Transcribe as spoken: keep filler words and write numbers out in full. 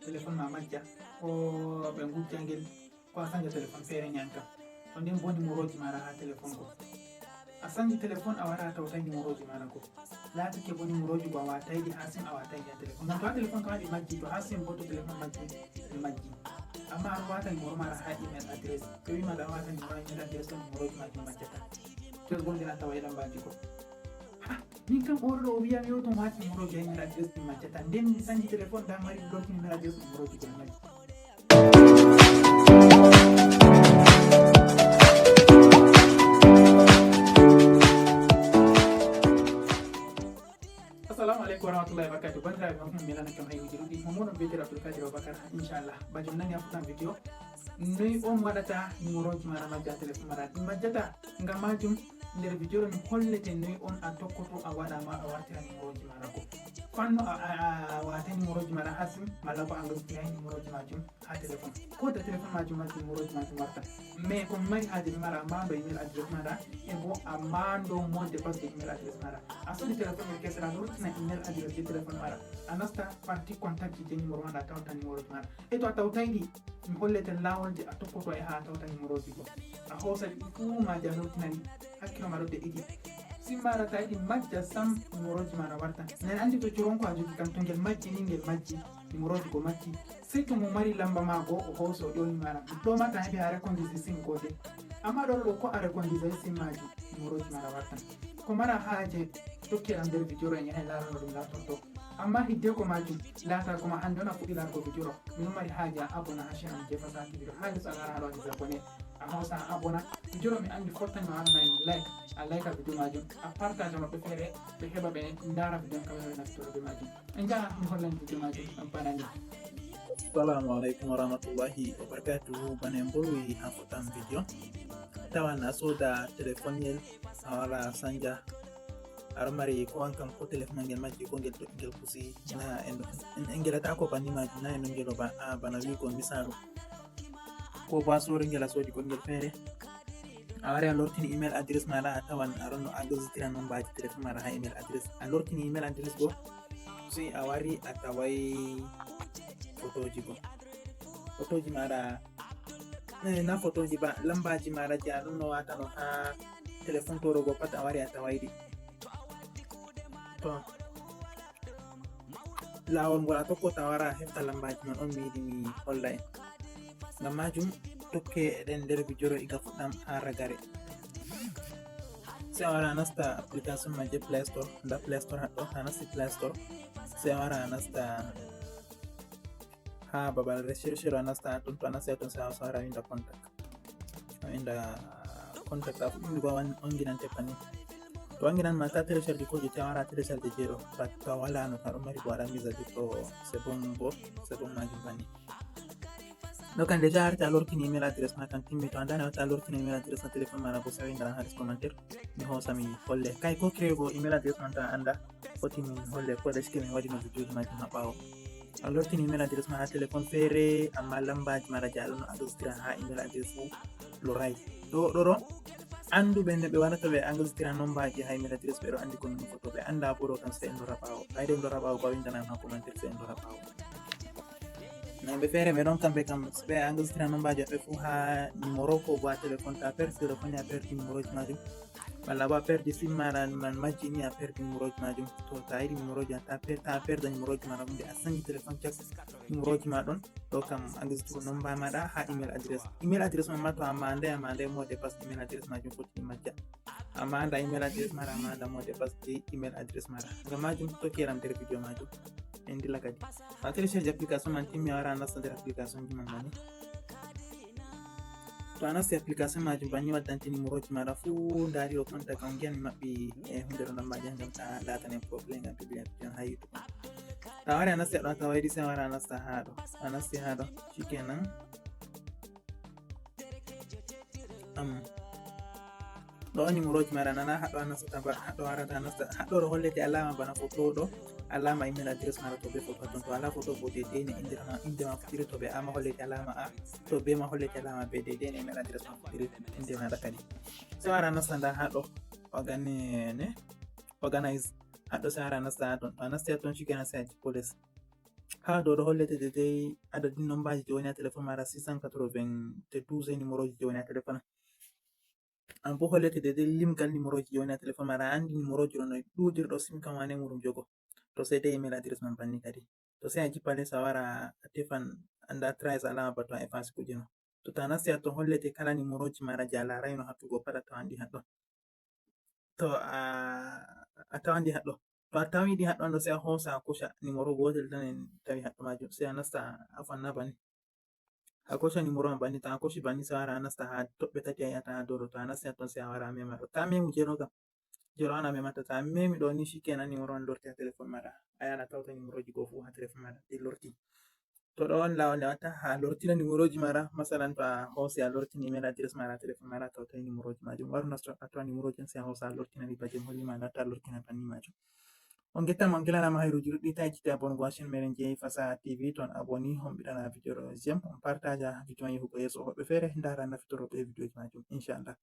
Téléphone ma majja, ko ɓe ngujja ngel, ko a sanja téléphone feere ñan kam. To nden bo numéroji maɗa ha téléphone ko. A sanji téléphone a wara a tawtay numéroji maɗa ko. Laatike bo numéroji ko a watayɗi ha sim a watayɗi ha téléphone. Ngam to ha téléphone kam ɗi majji, to ha sim bo to téléphone majji, ɗi majji. Amma an wata numéro maɗa ha email adresse. Ɓe wima ɗa wata numéro ha email adresse ɗon numéroji majji majjata. To e gondira tawa e lambaji ko. Ha, min kam oɗo ɗo o wiyam yo to wati numéroji ha email adresse ɗi majjata. Nden mi sanji téléphone da mari bloki numéro adresse numéroji ko majji. Assalamu aleykum warahmatullahi wabarakatuh. Bandiraɓe, on mi lanake on hayuji ɗuɗɗi. Mo moɗon mbiyetee Abdoul Kadir Aboubacar. Inchallah ba jom nani a fuɗɗan vidéo. Noy on waɗata numéroji maɗa majja téléphone maɗa ɗi majjata? Ngam majum nder vidéo ɗo mi hollete noy on a tokkoto a waɗa ma a wartira numéroji maɗa ko. Fanno a, a, a wata numéroji maɗa ha sim malla ko a lostira numéroji majum ha téléphone. Ko ta téléphone majum majum numéroji majum warta. Mais ko mi mari haje mi mara a mando email adresse maɗa e bo a mando mot de passe de email adresse maɗa. A sodi téléphone e kesra a lortina email adresse de téléphone maɗa. A nasta partie contact de numéro maɗa a tawta numéroji maɗa. E to a tawtay ɗi mi hollete lawol je a tokkoto e ha a tawta numéroji go. A hosa ɗi fuu maji a lortina ɗi. Hakkilo maɗa de ɗiɗi. Sim maɗa ta yiɗi majja sam numéroji maɗa warta. Nani andi to coronko a jogi kam to ngel majji ni ngel majji. Numéroji go majji. Sey to mo mari lamba ma go o hoso o ƴoni maɗa. Ɗo ma ta heɓi a recondise sim go de. Amma ɗo ɗo ko a recondise sim maji numéroji maɗa warta. Ko mara haje tokkiram nder vidéo ɗo en yahay larano ɗum lartorto. Amma hiddeko majum lata koma hande on a fuɗɗi largo vidéo ɗo. Min mari haje a abona ha chaîne am jefa saki vidéo ha les a lara haɗo a désabonné. A hosa a abona. Vidéo ɗo mi andi fottani ma haɗo nani like. A like a vidéo majum a partage ma ɓe feere ɓe heɓa ɓe ndara vidéo kam ɓe naftoro be majum. En jaha mi hollan video majum ɗon bana ni. Assalamu alaikum warahmatullahi wabarakatuhu. Bana en bolwi ha fotan video. Tawan a soda telefonyel a wara sanja. Aɗa mari ko an kam ko telefon ngel majji ko ngel toɗɗi ngel kusi na en en- en ngelata ko banni majum na en ngelo ba a bana wigo misalu. Ko ba sori ngel a sodi ko ngel feere. A wari a lortini email adresse maɗa a tawan a ɗon no a gositira nombaji téléphone maɗa ha email adresse a lortini email adresse go. Si a wari a tawai fotoji go fotoji maɗa eh, na fotoji ba lambaji maɗa je a ɗon no watano ha téléphone toro go pat a wari a tawaiɗi. To lawol ngol a tokko ta wara a hefta lambaji man on mi yiɗi mi holla en. Ngam majum tokke eɗen nder bijoro iga fuɗɗam ha ragare. Sai a wara a nasta application ma je play store nda play store haɗɗo a nasti play store. Sai a wara a nasta ha babal recherche ɗo a nasta ton to a nasti ton sai a wara winda contact. A winda contact a fuɗɗi windugo a wanginante panni. To wanginan ma ta télécharge ko je te a wara télécharge je ɗo. To a wala no ta ɗo mari ko waɗa mise à jour to c'est bon go c'est bon majum panni. Donc déjà arti a lortini email adresse ma kan timmi to a dani a wata a lortini email adresse ma téléphone maɗa bo sai windaran ha les commentaire. Mi hosa mi holle kay ko créé go email adresse man ta anda. Foti min holle ko da sike min waɗi no videoji majum ha ɓawo. A lortini email adresse ma ha téléphone feere amma lambaji maɗa je a ɗon enregistre ha email adresse fu lorai. Ɗo ɗo ɗo anduɓe nde ɓe waɗata ɓe enregistre nombaji ha email adresse ɓe ɗo andi ko min foto ɓe anda bo ɗo kam sai en lora ɓawo. Ɓayde en lora ɓawo ko a windanan ha commentaire sai en lora ɓawo. Nayɓe feere ɓe ɗon kamɓe kam so ɓe enregistre nombaji maɓɓe fu ha numéro ko bo ha téléphone ta perdi téléphone a perdi numéroji majum. Walla bo a perdi sim maɗa man majji ni a perdi numéroji majum. To ta yiɗi numéroji ma ta per- ta perda numéroji maɗa hunde a sanji téléphone cak numéroji ma ɗon. Ɗo kam enregistre nomba maɗa ha email adresse email adresse man ma to a mande a mande mot de passe email adresse majum foti majja. Amma anda email adresse maɗa amma anda mot de passe je email adresse maɗa. Ngam majum tokkiram nder video majum. En dilla kadi a télécharge application man timmi a wara a nasta nder application ji man mani. To a nasti application majum banni waddante numéroji maɗa fuu ndaɗi o contact on ngiyan mi maɓɓi e hunde ɗo nambaji ngam ta latanen problème ngam publication ha youtube. Ta wari a nasti ɗo ta waydi sai wara a nasta ha ɗo a nasti ha ɗo shikenan. Am ɗo numéroji maɗa nana haɗo a nastata ba haɗo warata a nasta haɗo ɗo hollete alama bana foto ɗo. Alama email adresse maɗa to be foto ton to ala foto bo dedei ne inde ma inde ma fotiri to be ama hollete alama a to be ma hollete alama be dedei ne email adresse ma fotiri inde maɗa kadi. Sai wara a nasta nda haɗo organise ne organise haɗo sai wara a nasta ha ton to a nasti ha ton shikenan sai a jippo les. Ha ɗo ɗo hollete dedei adadin nombaji je woni ha téléphone maɗa, six cent quatre-vingt-douze numéroji je woni ha téléphone. An bo hollete dedei limgal numéroji je woni ha téléphone maɗa. A andi numéroji ɗo no ɗuɗiri, ɗo sim kam wane muɗum jogo. To sei dei email adresse man banni kadi. To sei a jippa les a wara a tefan anda treize alama ba to a efface kuje no. To ta nasti hatton hollete kala numéroji maɗa je a laraino hattugo pat a tawan ɗi haɗɗon. To a a tawan ɗi haɗɗon. To a tawi ɗi haɗɗon ɗo sei a hosa a koca numéro gotel tan en tawi haɗɗo majum. Sei a nasta a fanna banni. A koca numéro ma banni, to a koci banni sei a wara a nasta ha toɓɓe tati a yi'ata ha dow ɗo. To a nasti hatton sei a wara a mema ɗo. Ta memu zéro kam. Zéro on a memata. To a memi ɗo ni shikenan numéro on lorti ha téléphone maɗa. A yahan a tawta numéroji go fu ha téléphone maɗa ɗi lorti. To ɗo on lawol nde watta ha lortina numéroji maɗa. Masalan to a hosi a lortini email adresse maɗa ha téléphone maɗa a tawta numéroji majum. Waru nasta a tawa numéroji on sei a hosa a lortina ɗi ba je mi holli ma latta a lortina banni majum. On gettama on gelanama hayruji ɗuɗɗi, ta jitte abonnement ha chaîne meɗen je Fasaha T V, ton abonné, on ɓiɗana vidéo ɗo j'aime, on partage vidéo on yahugo yeso woɓɓe fere ndara nafitoro be vidéoji majum inchallah.